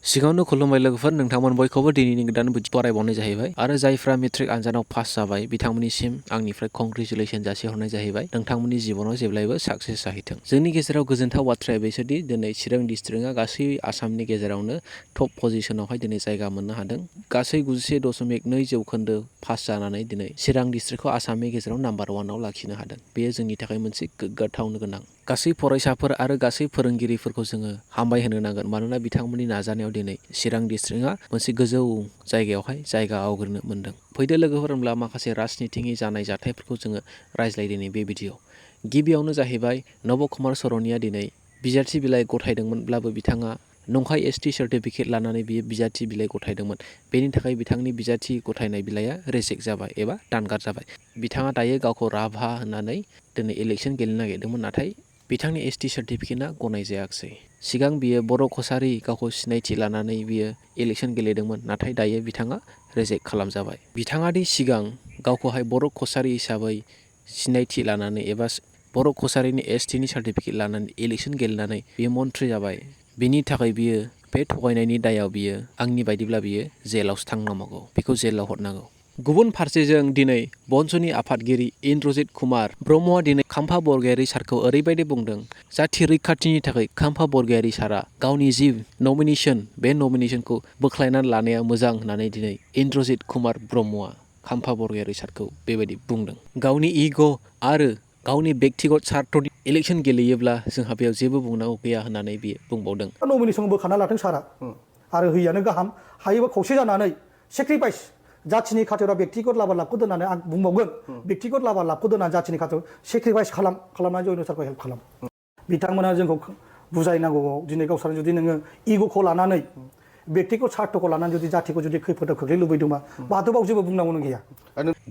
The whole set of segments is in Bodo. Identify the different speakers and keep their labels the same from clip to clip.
Speaker 1: सिगाङावनो खुलुमबाय लोगोफोर, नोंथांमोन बयखौबो दिनैनि गोदान बिदि बरायबावनाय जाहैबाय आरो जायफ्रा मेट्रिक आनजादाव पास जाबाय बिथांमोननिसिम आंनिफ्राय कंग्रेचुलेसन जासिहरनाय जाहैबाय। नोंथांमोननि जिबनाव जेब्लायबो साक्सेस जाहैथों। जोंनि गेजेराव गोजोनथाव बाथ्राया बेसोदि दिनै चिरां डिस्ट्रिक्टआ गासै आसामनि गेजेरावनो टप पजिशनावहाय दिनै जायगा मोननो हादों। गासै 91.2% पास जानानै दिनै चिरां डिस्ट्रिक्टखौ आसामनि गेजेराव नाम्बार 1आव लाखिनो हादों। बेयो जोंनि थाखाय मोनसे गोग्गाथावनो गोनां। गासै फरायसाफोर आरो गासै फोरोंगिरिफोरखौ जोङो हामबाय होनो नांगोन, मानोना बिथांमोननि नाजानायाव दिनै चिरां डिस्ट्रिक्टआ मोनसे गोजौ जायगायावहाय जायगा आवग्रिनो मोन्दों। फैदो लोगोफोर, होनब्ला माखासे राजनितिनि जानाय जाथायफोरखौ जोङो रायज्लायदिनि बे भिडिअ'। गिबियावनो जाहैबाय नब कुमार सर'निया दिनै बिजाथि बिलाइ गथायदोंमोनब्लाबो बिथाङा नंखाय एसटि सार्टिफिकेट लानानै बियो बिजाथि बिलाइ गथायदोंमोन। बेनि थाखाय बिथांनि बिजाथि गथायनाय बिलाइया रिजेक्ट जाबाय एबा दानगार जाबाय। बिथाङा दायो गावखौ राभा होननानै दिनै इलेक्सन गेलेनो नागिरदोंमोन, नाथाय बिथांनि एसटि सार्टिफिकेटआ गनाय जायाखिसै। सिगां बियो बर' कसारि गावखौ सिनायथि लानानै बियो इलेक्सन गेलेदोंमोन, नाथाय दायो बिथाङा रिजेक्ट खालामजाबाय। बिथाङा दि सिगां गावखौहाय बर' कसारि हिसाबै सिनायथि लानानै एबा बर' कसारिनि एसटिनि सार्टिफिकेट लानानै इलेक्सन गेलेनानै बियो मन्थ्रि जाबाय, बिनि थाखाय बियो बे थगायनायनि दायाव बियो आंनि बायदिब्ला बियो जेलावसो थांनांगौ, बेखौ जेलाव हरनांगौ। गुबुन फारसेजों दिनै बन्स'नि आफादगिरि इन्द्रजित कुमार ब्रह्मआ दिनै खाम्फा बरगयारि सारखौ ओरैबायदि बुंदों, जाथि रैखाथिनि थाखाय खाम्फा बरगयारि सारा गावनि जि नमिनेसन बे नमिनेसनखौ बोख्लायनानै लानाया मोजां होननानै दिनै इन्द्रजित कुमार ब्रह्मआ खाम्फा बरगयारि सारखौ बेबायदि बुंदों। गावनि इग' आरो गावनि बेक्तिगत सार्थनि इलेक्सन गेलेयोब्ला जोंहा बेयाव जेबो बुंनांगौ गैया होननानै बियो बुंबावदों।
Speaker 2: नमिनेसन बोखाना लाथों सारा आरो होयैयानो गाहाम, हायोबा खौसे जानानै सेक्रिफाइस जाथिनि खाथियाव बेक्तिगत लाबा लाबखौ दोननानै आं बुंबावगोन, बेक्तिगत लाबा लाबखौ दोननानै जाथिनि खाथियाव सेक्रिफाइस खालामनानै जयन सारखौ हेल्प खालाम। बिथांमोना जोंखौ बुजायनांगौ। दिनै गावसोर जुदि नोङो इग'खौ लानानै बेक्तिगत सार्थखौ लानानै जुदि जाथिखौ जुदि खैफोदाव खोख्लैनो लुबैदोंबा बाथौबाव जेबो बुंनांगौ गैया।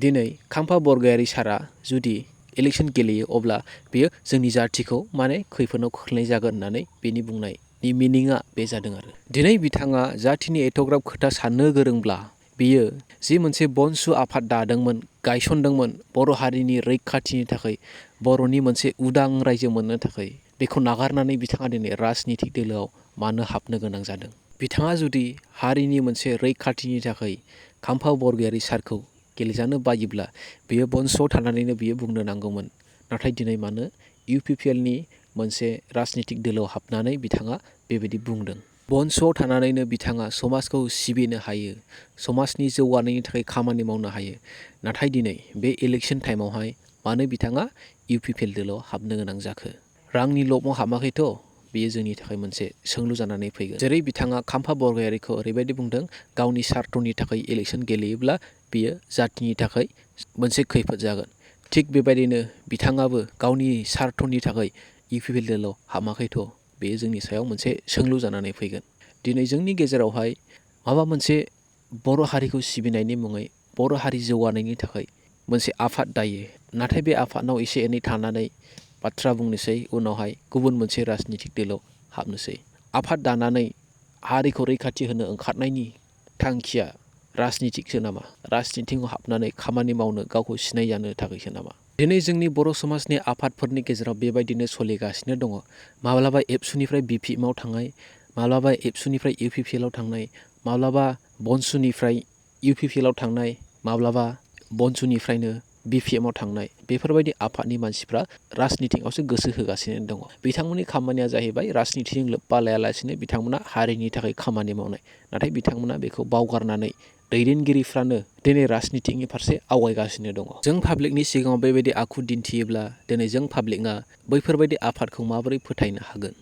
Speaker 1: दिनै खाम्फा बरगयारि सारा जुदि इलेक्सन गेलेयो अब्ला बेयो जोंनि जाथिखौ माने खैफोदाव खोख्लैनाय जागोन होननानै बेनि बुंनायनि मिनिंआ बे जादों आरो। दिनै बिथाङा जाथिनि एथ'ग्राब खोथा साननो गोरोंब्ला बियो जि मोनसे बनसु आफाद दादोंमोन, गायसनदोंमोन बर' हारिनि रैखाथिनि थाखाय, बर'नि मोनसे उदां रायजो मोननो थाखाय, बेखौ नागारनानै बिथाङा दिनै राजनितिक दोलोआव मानो हाबनो गोनां जादों? बिथाङा जुदि हारिनि मोनसे रैखाथिनि थाखाय खाम्फा बरगयारि सारखौ गेलेजानो बायोब्ला बियो बन्स'आव थानानैनो बियो बुंनो नांगौमोन। नाथाय दिनै मानो इउपिपिएलनि मोनसे राजनितिक दोलोआव हाबनानै बिथाङा बेबायदि बुंदों? बन्स'आव थानानैनो बिथाङा समाजखौ सिबिनो हायो, समाजनि जौगानायनि थाखाय खामानि मावनो हायो, नाथाय दिनै बे इलेक्सन टाइमावहाय मानो बिथाङा इउपिपिएल दोलोआव हाबनो गोनां जाखो? रांनि लबाव हाबाखैथ', बेयो जोंनि थाखाय मोनसे सोंलु जानानै फैगोन। जेरै बिथाङा खाम्फा बरगयारिखौ ओरैबायदि बुंदों, गावनि सार्थनि थाखाय इलेक्सन गेलेयोब्ला बियो जातिनि थाखाय मोनसे खैफोद जागोन। थिग बेबायदिनो बिथाङाबो गावनि सार्थनि थाखाय इउपिपिएल दोलोआव हाबाखैथ', बेयो जोंनि सायाव मोनसे सोंलु जानानै फैगोन। दिनै जोंनि गेजेरावहाय माबा मोनसे बर' हारिखौ सिबिनायनि मुङै, बर' हारि जौगानायनि थाखाय मोनसे आफाद दायो, नाथाय बे आफादनाव एसे एनै थानानै बाथ्रा बुंनोसै, उनावहाय गुबुन मोनसे राजनितिक दोलोआव हाबनोसै। आफाद दानानै हारिखौ रैखाथि होनो ओंखारनायनि थांखिया राजनितिकसो नामा? राजनितिकआव हाबनानै खामानि मावनो, गावखौ सिनायजानो थाखायसो नामा? दिनै जोंनि बर' समाजनि आफादफोरनि गेजेराव बेबायदिनो सोलिगासिनो दङ। माब्लाबा एबसुनिफ्राय बिपिएमआव थांनाय, माब्लाबा एबसुनिफ्राय इउपिपिएलआव थांनाय, माब्लाबा बनसुनिफ्राय इउपिपिएलआव थांनाय, माब्लाबा बनसुनिफ्रायनो बिपिएमआव थांनाय, बेफोरबायदि आफादनि मानसिफ्रा राजनितिकआवसो गोसो होगासिनो दङ। बिथांमोननि खामानिया जाहैबाय राजनितिजों लोब्बा लायालासिनो बिथांमोना हारिनि थाखाय खामानि मावनाय, नाथाय बिथांमोना बेखौ बावगारनानै दैदेनगिरिफ्रानो दिनै राजनितिकनि फारसे आवगायगासिनो दङ। जों पाब्लिकनि सिगाङाव बेबायदि आखु दिन्थियोब्ला दिनै जों पाब्लिकआ बैफोरबायदि आफादखौ माबोरै फोथायनो हागोन?